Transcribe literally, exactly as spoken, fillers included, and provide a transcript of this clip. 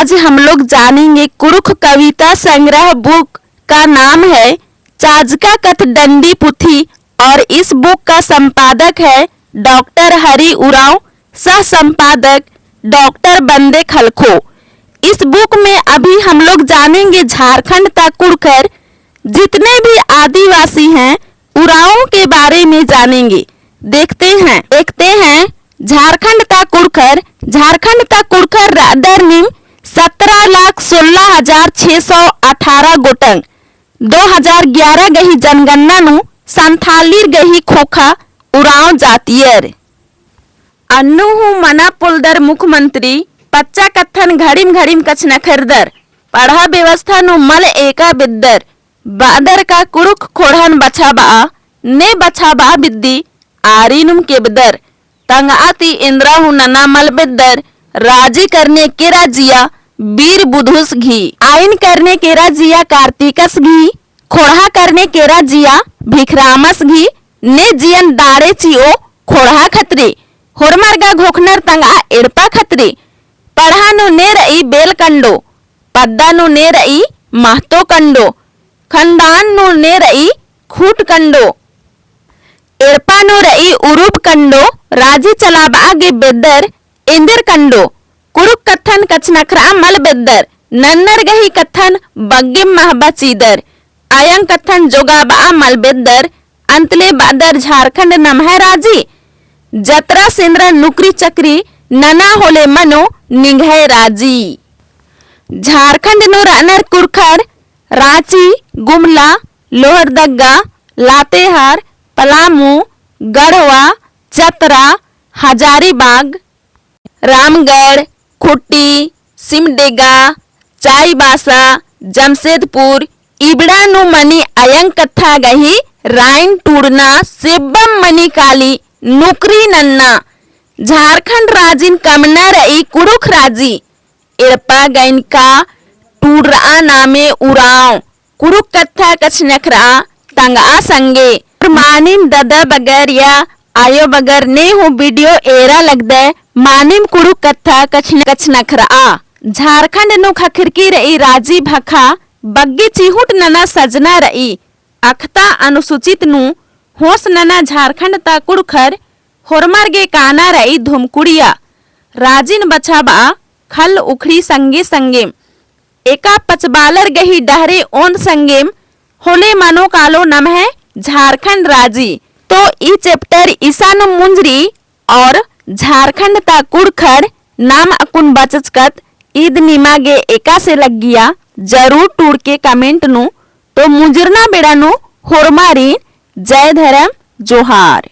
आज हम लोग जानेंगे कुँड़ुख़ कविता संग्रह book का नाम है चाजका कत्थ डंडी पुथी और इस book का संपादक है डॉक्टर हरि उराँव, सह संपादक डॉक्टर बंदे खलखो। इस book में अभी हम लोग जानेंगे झारखंड ता कुँड़ुख़र जितने भी आदिवासी हैं उराँवों के बारे में जानेंगे। देखते हैं, देखते हैं झारखंड ता कुँड़ुख़र, झारखंड ता कुँड़ुख़र रअदर नीम सत्रह लाख सोलह हजार छह सौ अठारह गोटंग। दो हजार ग्यारह गही जनगणना नू संथालीर गही ख़ोख़ा उराँव जातियर। अन्नु हूँ मना पोलदर मुख्यमंत्री, पच्चा कत्थन घड़िम घड़िम कछनखरदर, पड़हा व्यवस्था नू मल एका बेद्दर, बअदर का कुँड़ुख़ ख़ोंड़हन बछाबआ, ने बछाबआ बिद्दी, आरी नुम केबदर, तंगआ ती एन्दरा हूँ नना मल बेद्दर, राजी करने केरा जिया बीर बुधुस घी, आइन करने केरा जिया कार्तिकस घी, ख़ोंड़हा करने केरा जिया भिखरामस घी, ने जियन दाड़े चिओ ख़ोंड़हा खतरी, होरमर गा घोखनर तंगआ एड़पा खतरी, पड़हा नू ने रई बेल कंडो, पद्दा नू ने रई महतो कंडो, खंडान नू ने रई खूट कंडो, एड़पा नू रई उरुब कंडो, राजी चलाबआ गे बेद्दर एन्देर कंडो, कुँड़ुख़ कत्थन कछनखरआ मल बेद्दर, नन्नर गही कत्थन बग्गेम महबा चीदर, अयंग कत्थन जोगाबआ मल बेद्दर, अंतले बअदर झारखंड नम्है राजी, जतरा सेंदरा नुकरी चकरी नना होले मनो निंग्है राजी। झारखंड नू रअनर कुँड़ुख़र राँची, गुमला, लोहरदगा, लातेहार, पलामू, गढ़वा, चतरा, हजारीबाग, रामगढ़, खूंटी, सिमडेगा, चाईबासा, जमशेदपुर, इबड़ा नू मनी अयंग कत्था गही राइन टूड़ना सेब्बम मनी काली नुकरी नन्ना। झारखंड राजिन कमना रई कुँड़ुख़ राजी। एड़पा गइनका टूड़रआ नामे उराँव कुँड़ुख़ कत्था कछनखरआ तंगआ संगे। मानिम ददा बगर या आयो बगर ने हूँ video एरा लगदय, मानिम कुँड़ुख़ कत्था कछन-, कछनखरआ। झारखंड नू ख़क्खरकी रई राजी भखा बग्गे चिहुट नना सजना रई। अख़ता अनुसूचित नू होस नना झारखंड ता कुँड़ुख़र होरमर गे काना रई धुमकुड़िया। राजिन बछाबआ खल उखड़ी संगे संगेम। एका पचबालर गही डहरे ओन्द संगेम होले मनो कालो नम्है झारखंड राजी। तो ई chapter इसानुम मुंजरी और झारखंड ता कुँड़ुख़र नाम अक्कुन बचचकत ईद निमा गे एकासे लग्गिया जरूर टूड़के comment नू। तो मुंजरना बेड़ा नू होरमारिन जय धरम जोहार।